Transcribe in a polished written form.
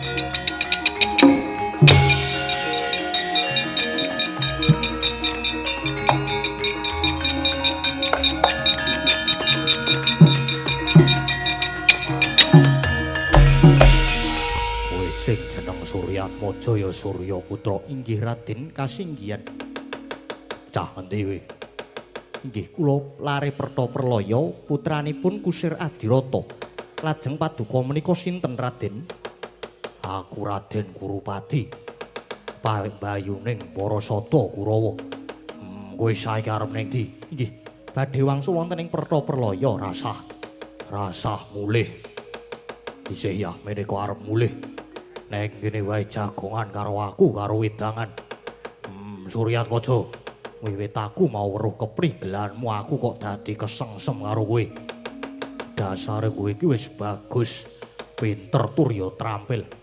Kowe sing jeneng Suryatmaja ya Surya Putra. Inggih Raden kasinggihan. Cah endi kowe? Inggih kula lare Perta Perlaya putranipun Kusir Adirata. Lajeng paduka menika sinten Raden? Aku Raden Kurupati. Pambayuning para sata Kurawa. Kowe saiki arep ning ndi? Inggih, badhe wangsul wonten ing Perta Perlaya. Rasah. Rasah mulih. Isih ya meneka arep mulih. Nek ngene wae jagongan karo aku karo wedangan. Suryatmaja. Wiwit aku mau weruh keprigelanmu aku kok dadi kesengsem karo kowe. Dasare kowe iki wis bagus, pinter tur ya trampil.